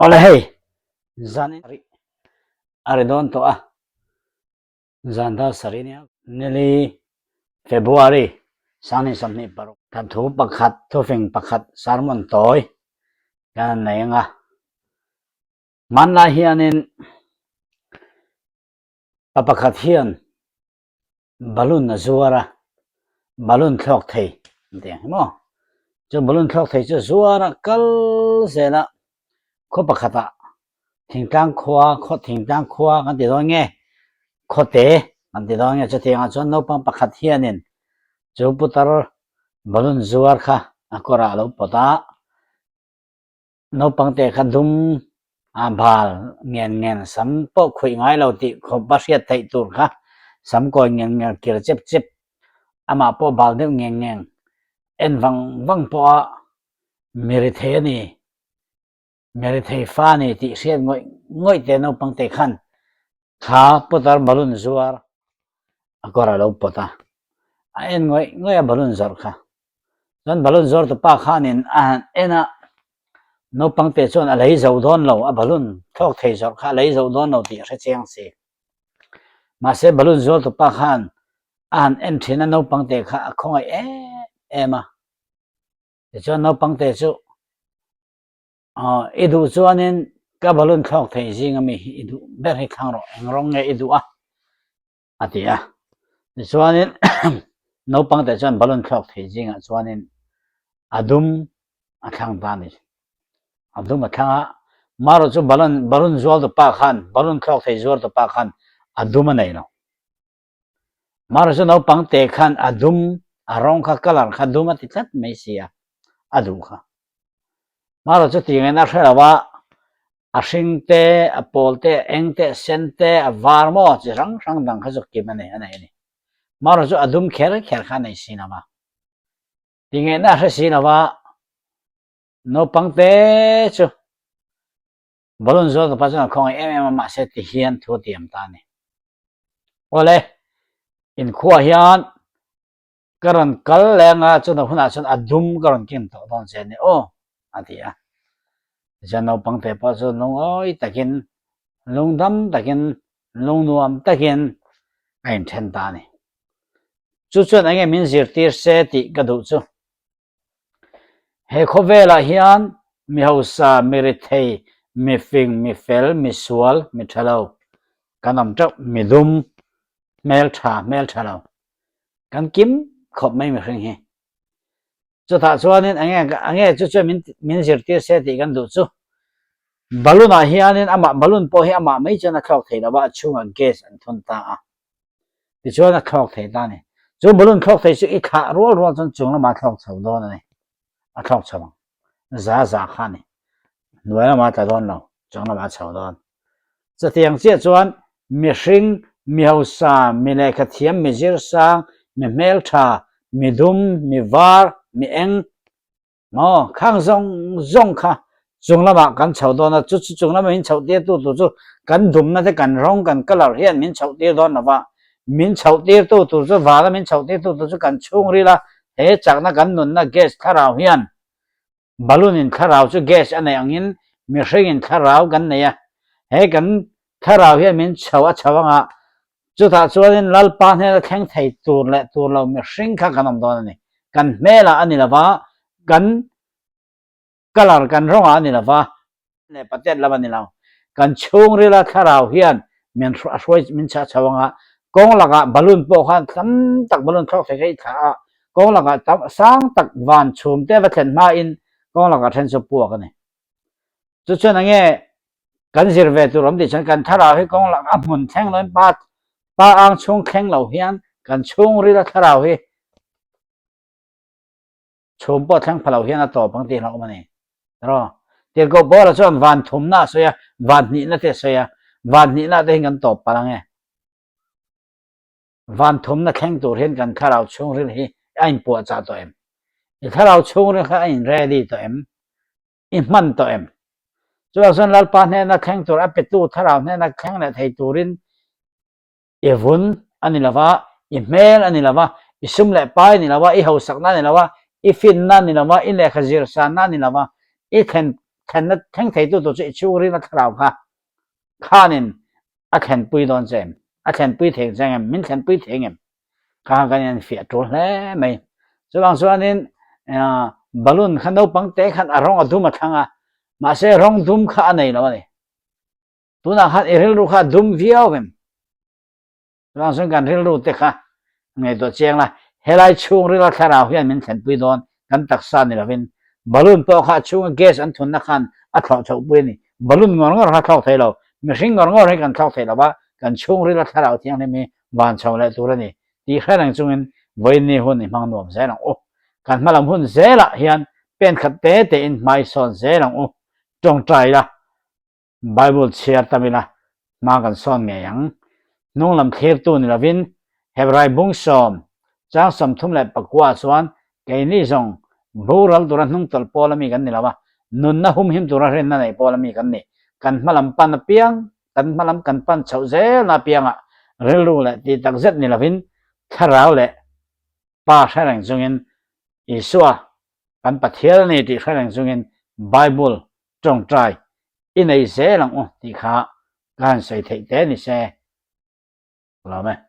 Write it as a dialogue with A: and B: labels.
A: Awle hei zan in a ri dawn tawh a, zan dar sarih nia nili February 2026 kan thu pakhat thufing pakhat sermon tawi kan han nei ang a, hmanlai hianin pa pakhat hian Balloon a zuar a, balloon thlawk thei an ti ang hi maw? Chu balloon thlawk thei chu zuar a kal zel a, khaw pakhatah thingtlang khua khaw thingtlang khua kan ti dawn nge khawte kan ti dawn nge chutiangah chuan naupang pakhat hianin chu putar balloon zuar kha a kawrah a lo pawt a. Naupang te kha dum a bal ngen ngen sam pawh khuih ngai lo tih khawp a hriat theih tur kha sam kawi ngen ngen kir chep chep amah pawh bal deuh ngen ngen en vang vang pawh a mi ri thei a ni mi ri thei fa a ni tih hriat ngawih ngawih te naupang te khan thla putar balloon zuar a kawr a lo pawt a a en ngawih ngawih a balloon zawrh kha. Chuan balloon zuar tu pa khanin a han en a, naupang te chuan a lei zo dawn lo, a balloon thlawk thei zawrh kha a lei zo dawn lo tih a hre chiang si. Mahse balloon zuar tu pa khan a han en thin a, naupang te kha a khawngaih em em a. Tichuan naupang te chu aw i duh chuanin ka balloon thlawk thei zing ami hi i duh ber hi thlang rawh, eng rawng nge i duh a? a ti a. Tichuanin naupang te chuan balloon thlawk thei zingah chuanin a dum a thlang ta a ni. A dum a thlang a, marawh chu balloon balloon zual tu pa khan balloon thlawk thei zuar tu pa khan a dum a nei lo. Marawh chu naupang te khan a dum a rawng kha colour kha dum a ti tlat mai si a, a duh kha. Marawh chu tih ngaihna a hre lo a, A hring te, a pawl te, a eng te, a sen te, a var maw chi hrang hrang dang kha chu kim a nei a nei a ni. Marawh chu a dum kher kher kha a nei si lo va. Tingeihna a hre si lo va, naupang te chu balloon zual tupa chuan a khawngaih em em a, mahse ti hian thu a tiam ta a ni. Awle, inkhuah hian Ka rawn kal leng a, chuna hunah chuan a dum ka rawn ken tawh dawn che a ni aw, a ti a. Tichuan naupang te pawh chu lungawi takin, lungdam takin, lungnuam takin a inthen ta a ni. Chu chuan enge min zirtir se tih ka duh chu. He khawvelah hian mi hausa, mi rithei, mi fing, mi fel, mi sual, mi tha lo kan awm teuh, mi dum, hmeltha, hmeltha lo kan kim khawp mai mihring hi. Chutah chuanin enge enge chu chuan min min zirtir se tih kan duh chu. Balloon ah hianin amah balloon pawh hi amah mai chuan a thlawk thei lo a, a chhungah gas an thun ta a. Tichuan a thlawk thei ta a ni. Chu balloon thlawk thei chu i thlah rual rual chuan chung lamah a thlawk chho dawn a ni. A thlawk chho ang. Za za kha a ni. Hnuai lamah a tla dawn lo, chung lamah a chho dawn. Chutiang chiah chuan mihring, mi hausa, mi lehkha thiam, mi zirsang, mi hmeltha, mi dum, mi var, mi eng, Maw, khang zawng zawng kha chung lamah kan chho dawn a, chu chu chung lama min chhoh tir tu tur chu kan dumna te kan rawng kan colour hian min chhoh tir dawn lo va, min chhoh tir tu tur chu vana min chhoh tir tu tur chu kan chhungril a, he chakna kan nunna gas thlarau hian balloon in thlarau chu gas a neih angin mihring in thlarau kan nei a, he kan Thlarau hian min chho a chho anga, chutah chuanin Lalpa hnena thleng thei tur leh tur lo mihring kha kan awm dawn a ni. Kan hmelah a ni lova, kan colour, kan rawngah a ni lova, leh patet lam a ni lo. Kan chhungrila thlarau hian min a hruai min chho a chho anga, kawng lakah balloon pawh khan tam tak balloon thlawk thei kha i thlah a, kawng lakah tam sang tak van chhum te va thlen hmain kawng lakah then chu puak a ni. Chu chuan enge kan zir ve tur awm tih chuan kan thlarau hi kawng lak a hmun thleng loin pa pa ang chhung thleng lo hian kan chhungril a thlarau hi chhum pawh thleng pha lo hian a tawp ang tih hlauh awm a ni. Tiraw? Tirhkoh Paula chuan van thumna a sawi a, van hnihna te a sawi a, van hnihna te hi kan tawp palh ang e. Van thumna thleng tur hian kan thlarau chhungril hi a inpuahchah tawh em? I thlarau chhungril kha a in ready tawh em? I hman tawh em? Chuvang chuan Lalpa hnena thleng tur a petu thlarau hnena thleng leh thei turin i vun a ni lova, i hmel a ni lova, i sum leh pai a ni lova, i hausakna a ni lova, i finna a ni lova, i lehkha zirsanna a ni lova, i thlen Thlenna thleng theitu tur chu i chhungril a thlarau kha khanin a thlenpui dawn che em? A thlenpui thei che em? Min thlenpui thei ngem? Kha khan kan infiah tul hle mai. Chuvang chuanin balloon kha naupang te khan a rawng a dum a thlang a, mahse rawng dum kha a nei lo a ni. Tunah khan i rilru kha a dum viau em? Chuvang chuan kan rilru te kha ngaihtuah chiang la, helai chhungrila thlarau hian min thlenpui dawn kan taksa ni lovin balloon pawh kha a chhunga gas an thunna khan a thlawh chhoh pui a ni. Balloon ngawr ngawr kha thlawk thei lo, mihring ngawr ngawr hi kan thlawk thei lo va, kan chhungrila thlarau thianghlim hi van chho leh tur a ni tih hre reng chungin vawiinni hun i hmang nuam zel ang u. Kan hmalam hun zelah hian pen khat te tein hmai sawn zel ang u. Tawngtai la. Bible chhiar tam ila hma kan sawn ngei ang. Hnung lam thlirtu ni lovin Hebrai bung sawm, chang 34 chuan keini zawng boral tura hnung tawlh pawl ami kan ni lo a, nunna humhim tura rinna nei pawl ami kan ni. Kan hma lam pan apiang, kan hma lam kan pan chhoh zelna apiangah rilru leh tih takzet ni lovin thlarau leh Pa hre reng chungin Isua kan Pathian a ni tih hre reng chungin Bible tawngtai i nei zel ang u tih kha ka han sawi theih te ni se. Ka lawm e.